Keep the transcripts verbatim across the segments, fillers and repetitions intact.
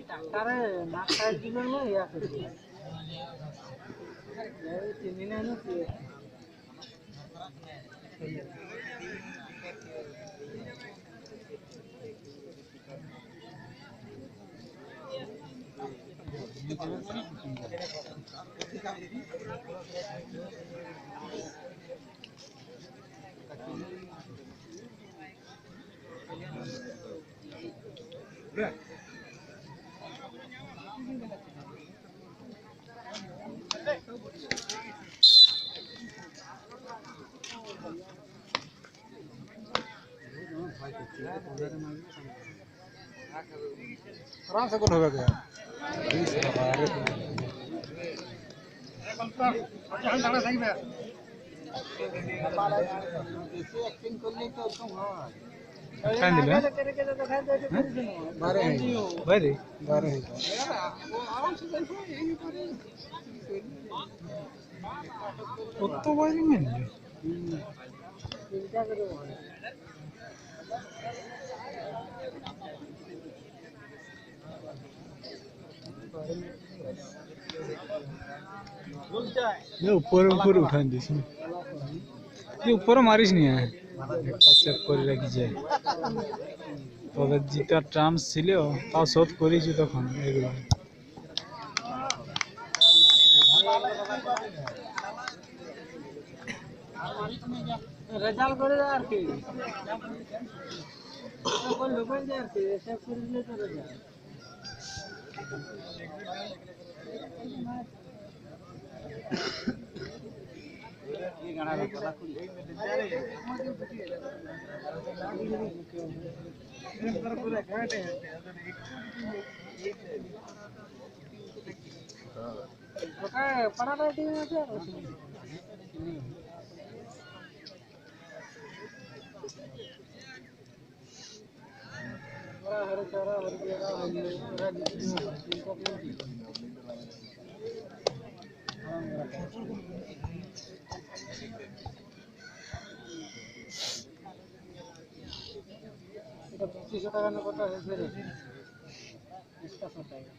Tractor ᱨᱮ ᱱᱟᱠᱷᱟᱭ ᱡᱤᱵᱚᱱ ᱞᱮ ᱤᱭᱟ ᱠᱮᱫᱟ᱾ ᱮᱭ ᱪᱤᱱᱤ ᱱᱟᱱᱩ ᱠᱤ᱾ आराम से गोल होगा क्या? ᱚᱠᱟᱭ ᱮᱱ ᱫᱤᱞᱟ? ᱦᱮᱸ? ᱵᱟᱭ ᱨᱮ᱾ ᱵᱟᱭ ᱨᱮ᱾ ᱚᱠᱛᱚ ᱵᱟᱭ ᱧᱟᱢ ᱮᱫᱟ᱾ ये ऊपर, ऊपर उठा दीजिए। ये ऊपर मारिस नहीं है। सेव कर रखी जाए। তবে জিতার চান্স ছিল, তাও শোধ করেছি তখন এগুলো। রেজাল্ট করে দেয় আর কি। বললো, বল দে আর কি, সেভ করে দিলে তো রেজাল্ট। এটা পঁচিশশো টাকা না কত হয়েছে রে? পঁচিশশো টাকা।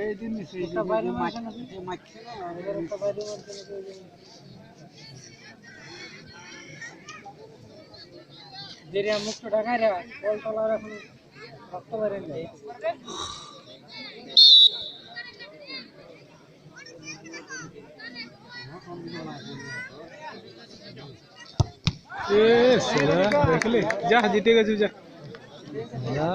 এই দিন নিচে এই যে বাইরে মাছ, মাছ, যে মাছ ছিল না, ওদের একটা বাইরে মাছ ছিল, ওই যে দেরিয়া মুক্ত ঢাকায় রে, কল টলার এখন রক্ত বেরোয় না। এ, সেরা, দেখলি? যা, জিতে গেছি, যা। যা।